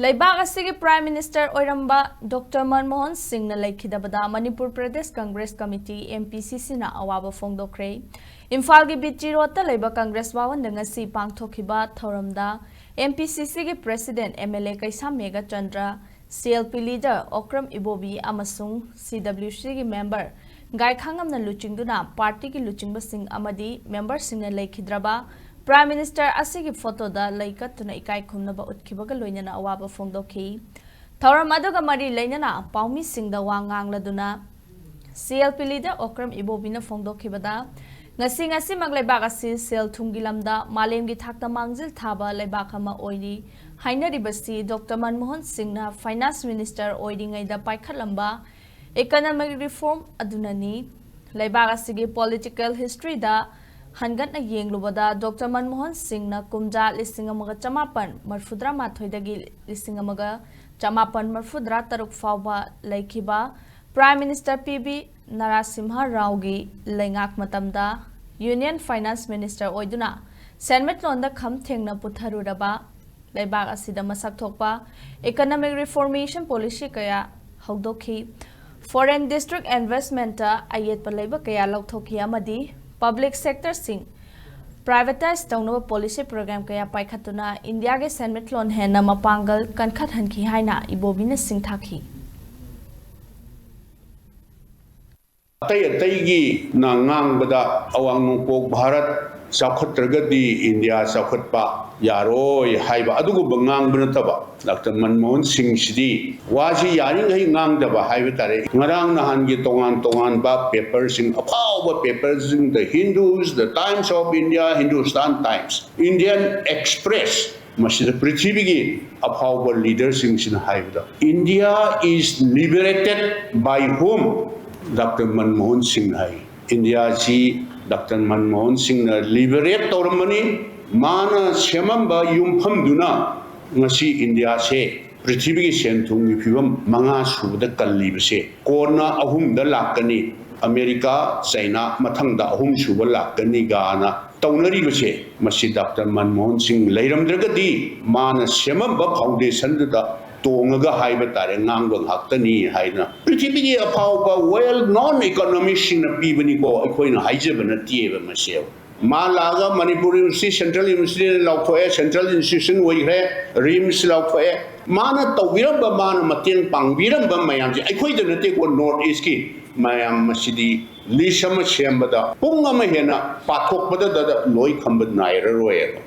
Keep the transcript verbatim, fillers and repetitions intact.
ꯂꯩꯕꯥꯛ ꯑꯁꯤꯒꯤ Prime Minister ꯑꯣꯏꯔꯝꯕ ꯗꯣꯛꯇꯔ ꯃꯟꯃꯣꯍꯟ ꯁꯤꯡꯅ ꯂꯩꯈꯤꯗꯕꯗ Manipur Pradesh Congress committee, M P C C ꯅ ꯑꯋꯥꯕ ꯐꯣꯡꯗꯣꯛꯈ꯭ꯔꯦ꯫ ꯏꯝꯐꯥꯜꯒꯤ B T Road ꯇ ꯂꯩꯕ ꯀꯪꯒ꯭ꯔꯦꯁ ꯚꯋꯟꯗ ꯉꯁꯤ ꯄꯥꯡꯊꯣꯛꯈꯤꯕ ꯊꯧꯔꯝꯗ M P C C ꯒꯤ President, M L A Keisham Meghachandra, C L P leader Okram ꯏꯕꯣꯕꯤ ꯑꯃꯁꯨꯡ C W C ꯒꯤ member ꯒꯥꯏꯈꯥꯉꯝꯅ ꯂꯨꯆꯤꯡꯗꯨꯅ party ꯒꯤ ꯂꯨꯆꯤꯡꯕꯁꯤꯡ ꯑꯃꯗꯤ member ꯁꯤꯡꯅ ꯂꯩꯈꯤꯗ꯭ꯔꯕ Prime Minister ꯑꯁꯤꯒꯤ photo ꯗ ꯂꯩ ꯀꯠꯇꯨꯅ ꯏꯀꯥꯏ ꯈꯨꯝꯅꯕ ꯎꯠꯈꯤꯕꯒ ꯂꯣꯏꯅꯅ ꯑꯋꯥꯕ ꯐꯣꯡꯗꯣꯛꯈꯤ꯫ ꯊꯧꯔꯝ ꯑꯗꯨꯒ ꯃꯔꯤ ꯂꯩꯅꯅ ꯄꯥꯎꯃꯤꯁꯤꯡꯗ ꯋꯥ ꯉꯥꯡꯂꯗꯨꯅ C L P leader Okram ꯏꯕꯣꯕꯤꯅ ꯐꯣꯡꯗꯣꯛꯈꯤꯕꯗ, ꯉꯁꯤ ꯉꯁꯤꯃꯛ ꯂꯩꯕꯥꯛ ꯑꯁꯤ ꯁꯦꯜ ꯊꯨꯝꯒꯤ ꯂꯝꯗ ꯃꯥꯂꯦꯝꯒꯤ ꯊꯥꯛꯇ ꯃꯥꯡꯖꯤꯜ ꯊꯥꯕ ꯂꯩꯕꯥꯛ ꯑꯃ ꯑꯣꯏꯔꯤ ꯍꯥꯏꯅꯔꯤꯕꯁꯤ ꯗꯣꯛꯇꯔ ꯃꯟꯃꯣꯍꯟ ꯁꯤꯡꯅ finance minister ꯑꯣꯏꯔꯤꯉꯩꯗ ꯄꯥꯏꯈꯠꯂꯝꯕ economic reform ꯑꯗꯨꯅꯅꯤ꯫ ꯂꯩꯕꯥꯛ ꯑꯁꯤꯒꯤ political history ꯗ ꯍꯟꯒꯠꯅ ꯌꯦꯡꯂꯨꯕꯗ, ꯗꯣꯛꯇꯔ ꯃꯟꯃꯣꯍꯟ ꯁꯤꯡꯅ ꯀꯨꯝꯖꯥ ꯂꯤꯁꯤꯡ ꯑꯃꯒ ꯆꯃꯥꯄꯟ ꯃꯔꯐꯨꯇꯔꯥ ꯃꯥꯊꯣꯏꯗꯒꯤ ꯂꯤꯁꯤꯡ ꯑꯃꯒ ꯆꯃꯥꯄꯟ ꯃꯔꯐꯨꯇꯔꯥ ꯇꯔꯨꯛ ꯐꯥꯎꯕ ꯂꯩꯈꯤꯕ Prime Minister P V ꯅꯔꯥꯁꯤꯝꯍ ꯔꯥꯎꯒꯤ ꯂꯩꯉꯥꯛ ꯃꯇꯝꯗ Union Finance Minister ꯑꯣꯏꯗꯨꯅ ꯁꯦꯟꯃꯤꯠꯂꯣꯟꯗ ꯈꯝ ꯊꯦꯡꯅ ꯄꯨꯊꯔꯨꯔꯕ, ꯂꯩꯕꯥꯛ ꯑꯁꯤꯗ ꯃꯁꯛ ꯊꯣꯛꯄ economic reformation policy ꯀꯌꯥ ꯍꯧꯗꯣꯛꯈꯤ꯫ Foreign direct investment ꯇ ꯑꯌꯦꯠꯄ ꯂꯩꯕ ꯀꯌꯥ ꯂꯧꯊꯣꯛꯈꯤ ꯑꯃꯗꯤ public sector ꯁꯤꯡ privatize ꯇꯧꯅꯕ policy program ꯀꯌꯥ ꯄꯥꯏꯈꯠꯇꯨꯅ ꯏꯟꯗꯤꯌꯥꯒꯤ ꯁꯦꯟꯃꯤꯠꯂꯣꯟ ꯍꯦꯟꯅ ꯃꯄꯥꯡꯒꯜ ꯀꯟꯈꯠꯍꯟꯈꯤ ꯍꯥꯏꯅ ꯏꯕꯣꯕꯤꯅ ꯁꯤꯡꯊꯥꯈꯤ꯫ ꯑꯇꯩ ꯑꯇꯩꯒꯤꯅ ꯉꯥꯡꯕꯗ ꯑꯋꯥꯡ ꯅꯣꯡꯄꯣꯛ ꯚꯥꯔꯠ ꯆꯥꯎꯈꯠꯇ꯭ꯔꯒꯗꯤ ꯏꯟꯗꯤꯌꯥ ꯆꯥꯎꯈꯠꯄ ꯌꯥꯔꯣꯏ ꯍꯥꯏꯕ ꯑꯗꯨꯒꯨꯝꯕ ꯉꯥꯡꯕ ꯅꯠꯇꯕ, ꯗꯥꯛꯇꯔ ꯃꯟꯃꯣꯍꯟ ꯁꯤꯡꯁꯤꯗꯤ ꯋꯥꯁꯤ ꯌꯥꯔꯤꯉꯩ ꯉꯥꯡꯗꯕ ꯍꯥꯏꯕ ꯇꯥꯔꯦ꯫ ꯉꯔꯥꯡ ꯅꯍꯥꯟꯒꯤ ꯇꯣꯉꯥꯟ ꯇꯣꯉꯥꯟꯕ paper ꯁꯤꯡ, ꯑꯐꯥꯎꯕ paper ꯁꯤꯡ, The Hindus, The Times of India, Hindustan Times, Indian Express, ꯃꯁꯤꯗ ꯄ꯭ꯔꯤꯊꯤꯕꯤꯒꯤ ꯑꯐꯥꯎꯕ leader ꯁꯤꯡꯁꯤꯅ ꯍꯥꯏꯕꯗ, "India is liberated by whom?" Doctor Manmohan ꯁꯤꯡꯅ ꯍꯥꯏ꯫ ꯏꯟꯗꯤꯌꯥꯁꯤ ꯗꯥꯛꯇꯔ ꯃꯟꯃꯣꯍꯟ ꯁꯤꯡꯅ liberate ꯇꯧꯔꯝꯕꯅꯤ꯫ ꯃꯥꯅ ꯁꯦꯝꯃꯝꯕ ꯌꯨꯝꯐꯝꯗꯨꯅ ꯉꯁꯤ ꯏꯟꯗꯤꯌꯥꯁꯦ ꯄ꯭ꯔꯤꯊꯤꯕꯤꯒꯤ ꯁꯦꯟ ꯊꯨꯝꯒꯤ ꯐꯤꯕꯝ ꯃꯉꯥ ꯁꯨꯕꯗ ꯀꯜꯂꯤꯕꯁꯦ꯫ ꯀꯣꯟꯅ ꯑꯍꯨꯝꯗ ꯂꯥꯛꯀꯅꯤ꯫ ꯑꯃꯦꯔꯤꯀꯥ, ꯆꯩꯅꯥ, ꯃꯊꯪꯗ ꯑꯍꯨꯝꯁꯨꯕ ꯂꯥꯛꯀꯅꯤ ꯀꯥꯏꯅ ꯇꯧꯅꯔꯤꯕꯁꯦ, ꯃꯁꯤ ꯗꯥꯛꯇꯔ ꯃꯟꯃꯣꯍꯟ ꯁꯤꯡ ꯂꯩꯔꯝꯗ꯭ꯔꯒꯗꯤ, ꯃꯥꯅ ꯁꯦꯝꯃꯝꯕ foundation ꯗꯨꯗ ꯇꯣꯡꯉꯒ ꯍꯥꯏꯕ ꯇꯥꯔꯦ, ꯉꯥꯡꯕ ꯉꯥꯛꯇꯅꯤ ꯍꯥꯏꯅ ꯄ꯭ꯔꯤꯊꯤꯕꯤꯒꯤ ꯑꯐꯥꯎꯕ well known economist ꯁꯤꯡꯅ ꯄꯤꯕꯅꯤꯀꯣ, ꯑꯩꯈꯣꯏꯅ ꯍꯥꯏꯖꯕ ꯅꯠꯇꯦꯕ ꯃꯁꯦ꯫ ꯃꯥ ꯂꯥꯛꯑꯒ ꯃꯅꯤꯄꯨꯔ ꯌꯨꯅꯤꯚꯔꯁꯤꯇꯤ central university ꯅ ꯂꯥꯎꯊꯣꯛꯑꯦ, central institution ꯑꯣꯏꯈ꯭ꯔꯦ, RIMS ꯂꯥꯎꯊꯣꯛꯑꯦ꯫ ꯃꯥꯅ ꯇꯧꯕꯤꯔꯝꯕ, ꯃꯥꯅ ꯃꯇꯦꯡ ꯄꯥꯡꯕꯤꯔꯝꯕ ꯃꯌꯥꯝꯁꯦ ꯑꯩꯈꯣꯏꯗ ꯅꯠꯇꯦꯀꯣ, North East ꯀꯤ ꯃꯌꯥꯝ, ꯃꯁꯤꯗꯤ list ꯑꯃ ꯁꯦꯝꯕꯗ ꯄꯨꯡ ꯑꯃ ꯍꯦꯟꯅ ꯄꯥꯊꯣꯛꯄꯗꯗ ꯂꯣꯏ ꯈꯝꯕ ꯅꯥꯏꯔꯔꯣꯏꯕ꯫